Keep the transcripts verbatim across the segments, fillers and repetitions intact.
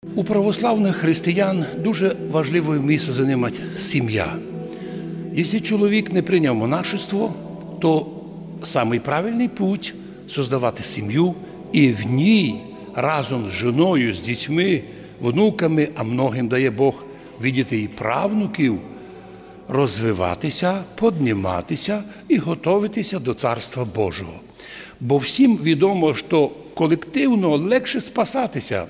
У православных християн дуже важливе місце занимать сімя. Якщо чоловік не прийняв монашество, то самый правильный путь — создавати сімю і в ній разом з жінкою, з дітьми, внуками, а многым дає Бог видіти і правнуків, розвивати ся, поднімати ся і готовити ся до Царства Божого. Бо всім відомо, што колективно легше спасати ся.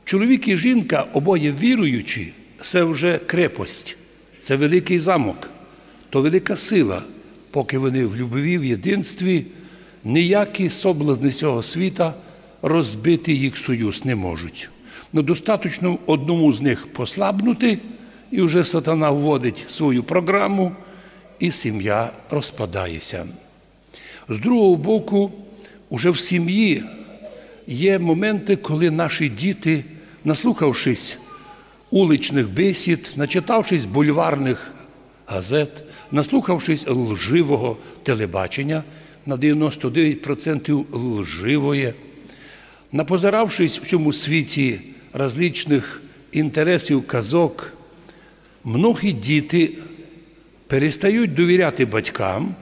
Чоловік і жінка, обоє віруючі, се вже крепость, се великый замок, то велика сила. Поки вони в любві, в єдинстві, ніякі соблазны сього світа розбити їх союз не можуть. Но достаточно одному з них послабнути, і вже сатана вводить свою програму, і сімя розпадає ся. З другого боку, уже в сімї є моменты, коли наші діти, наслухавшись уличных бесід, начитавшись бульварных газет, наслухавшись лживого телебачення, на девяносто девять процентів лживоє, напозиравшись в сьому світі различных інтересів, казок, многі діти перестають довіряти батькам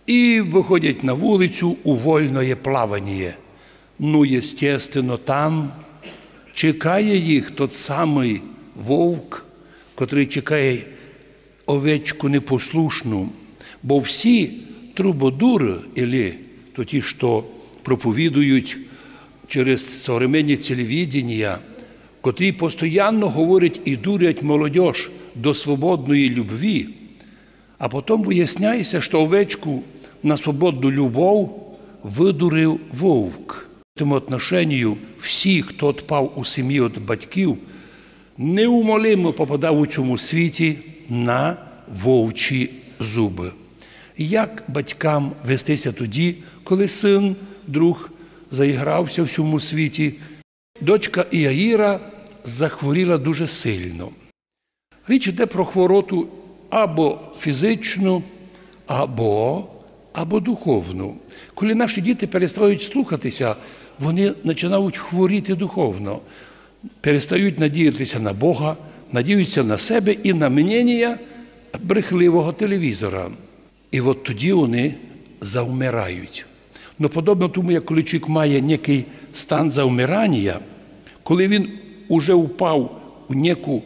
і выходять на вулицю у вольноє плаваніє. Ну, єстественно, там чекає їх тот самый вовк, котрый чекає овечку непослушну. Бо всі трубодуры, или то ті, што проповідують через современні телевіденія, котрі постоянно говорять і дурять молодьож до свободної любві, а потом выясняє ся, што овечку на свободну любов выдурив вовк. В тім отношенію всі, хто отпав у сімї од батьків, неумолимо попадав у цьому світі на вовчі зубы. Як батькам вести ся тоді, коли сын, друг, заіграв ся в цьому світі? Дочка Яїра захворіла дуже сильно. Річ іде про хвороту або фізичну, або, або духовну. Коли наші діти перестають слухати ся, вони починають хворіти духовно, перестають надіяти ся на Бога, надіють ся на себе і на мнєнія брехливого телевізора. І от тоді вони завмирають. Но подобно тому, як коли чоловік має некый стан завмиранія, коли він уже впав у неку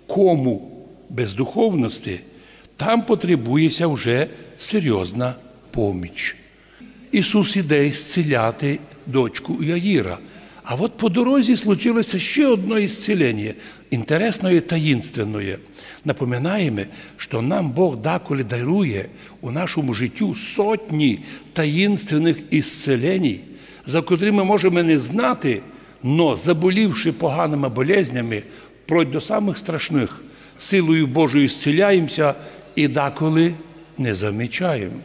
кому бездуховности, там потребує ся вже серйозна поміч. Ісус іде ісціляти дочку Яїра. А от по дорозі случилося ще одно ісціленіє, інтересноє, таїнственноє. Напоминаєме, што нам Бог даколи дарує у нашому життю сотні таїнственных ісціленій, за котрі мы можеме не знати, но, заболівши поганыма болезнями, вплоть до самых страшных, силою Божою ісціляєме ся і даколи не замічаєме.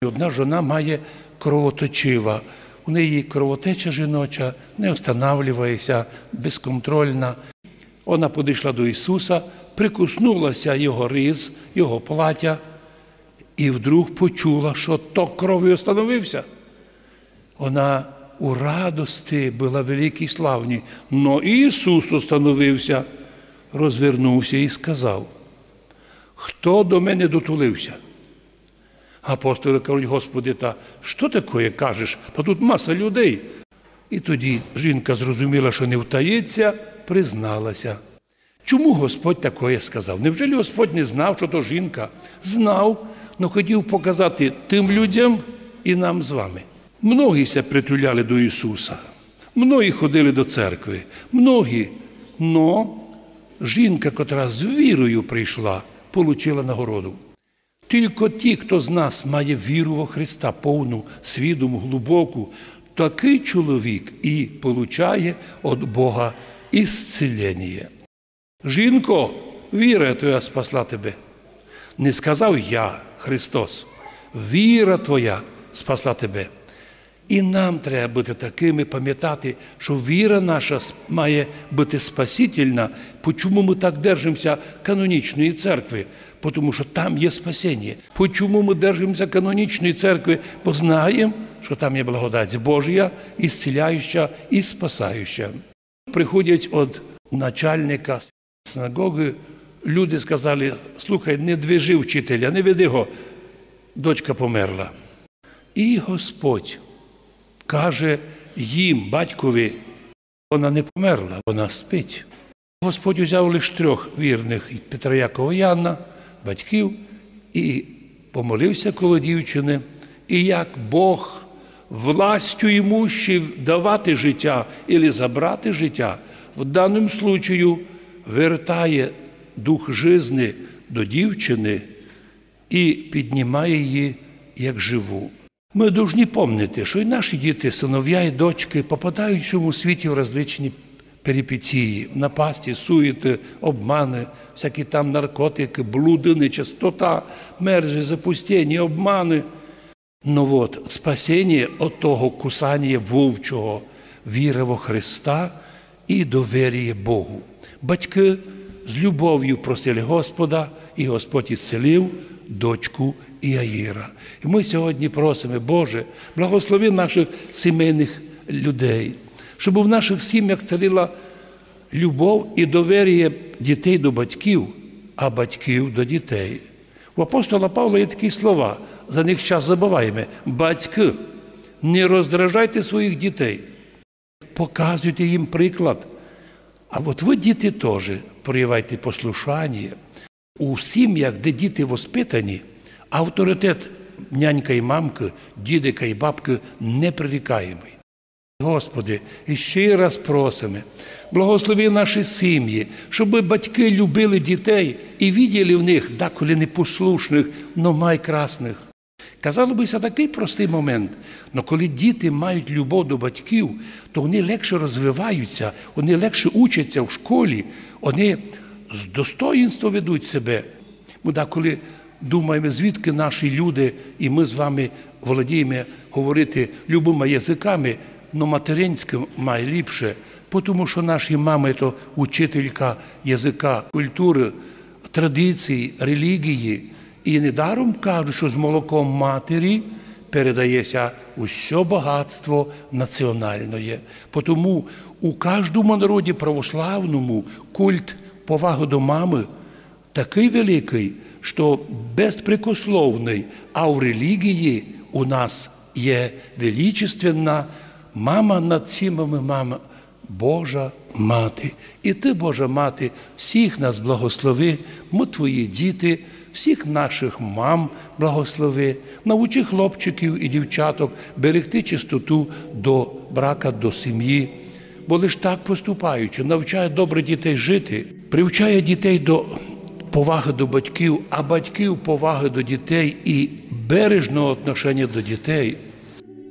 Одна жона має кровоточива. У неї кровотеча жіноча не останавлює ся, безконтрольна. Вона подійшла до Ісуса, прикоснула ся його риз, його платя, і вдруг почула, што ток крові остановив ся. Вона у радости была великій, славній. Но Ісус остановив ся, розвернув ся і сказав: «Хто до мене дотулив ся?» Апостолы кажуть: «Господи, та што такоє кажеш? Та тут маса людей». І тоді жінка зрозуміла, што не втаїть ся, признала ся. Чому Господь такоє сказав? Невже Господь не знав, што то жінка? Знав, но хотів показати тым людям і нам з вами. Многі ся притуляли до Ісуса, многі ходили до церкви, многі, но жінка, котра з вірою прийшла, получила нагороду. Тілько ті, хто з нас має віру во Христа, повну, свідому, глубоку, такый чоловік і получає од Бога ісціленіє. «Жінко, віра твоя спасла тебе». Не сказав: «Я Христос». «Віра твоя спасла тебе». І нам треба быти такыми, памятати, што віра наша с-, має быти спасительна. Почому мы так держимося канонічної церкви? Потому што там є спасеніє. Почому мы держимося канонічної церкви? Бо знаєме, што там є благодать Божія, ісціляюча і спасаюча. Приходять од начальника синагоги, люди сказали: «Слухай, не движи вчителя, не веди го, дочка померла». І Господь каже їм, батькови: «Вона не померла, вона спить». Господь узяв лиш трьох вірних: Петра, Якова, Яна, батьків, і помолився коло дівчини. І як Бог, властю имущий давати життя или забрати життя, в даному случаю вертає дух жизни до дівчини і піднімає її як живу. Мы должны помнити, што і наші діти, сыновья і дочкы, попадають в цьому світі в различні перипетії, напасті, суєты, обманы, всякі там наркотикы, блуды, нечистота, мерзость, запустєння, обманы. Но вот, спасєння од того кусанія вовчого, віра во Христа і доверіє Богу. Батькы з любовю просили Господа, і Господь ісцілив дочку Яїра. І мы сьогодні просиме: Боже, благослови нашых сімейных людей, щоб в нашых сім'ях царила любов і доверіє дітей до батьків, а батьків до дітей. У апостола Павла є такі слова, за них час забываєме: «Батькы, не роздражайте своїх дітей». Показуйте їм приклад. А от вы, діти, тоже проявляйте послушаніє. У сім'ях, де діти воспитані, авторитет нянька і мамкы, дідика і бабкы непрерікаємый. Господи, і ще раз просиме, благослови наші сім'ї, щоб батькы любили дітей і виділи в них деколи непослушных, но май красных. Казало бы ся, такый простый момент, но коли діти мають любов до батьків, то они легше розвиваються, они легше учаться в школі, они з достоїнством ведуть себе. Мы деколи думаєме, звідки наші люди, і мы з вами володієме говорити любыма языками, но материнськым майліпше, потому што наші мамы то учителька языка, культуры, традиції, релігії. І недаром кажуть, што з молоком матері передає ся усьо богатство національноє. Потому у каждому народі православному культ повагы до мамы такый великый, што безпрекословный, а в релігії у нас є величественна мама над всіма мамами, Божа Мати. І ты, Божа Мати, всіх нас благослови, мы твої діти, всіх нашых мам благослови, научи хлопчиків і дівчаток берегти чистоту до брака, до сім'ї, бо лиш так поступаючи, навчає добре дітей жити, привчає дітей до повагы до батьків, а батьків повагы до дітей і бережного отношення до дітей.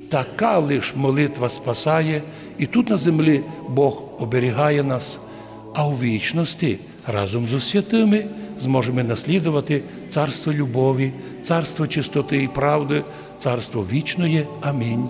Така лиш молитва спасає, і тут на землі Бог оберігає нас, а у вічности разом зо святыми зможеме наслідовати царство любові, царство чистоты і правды, царство вічноє. Амінь.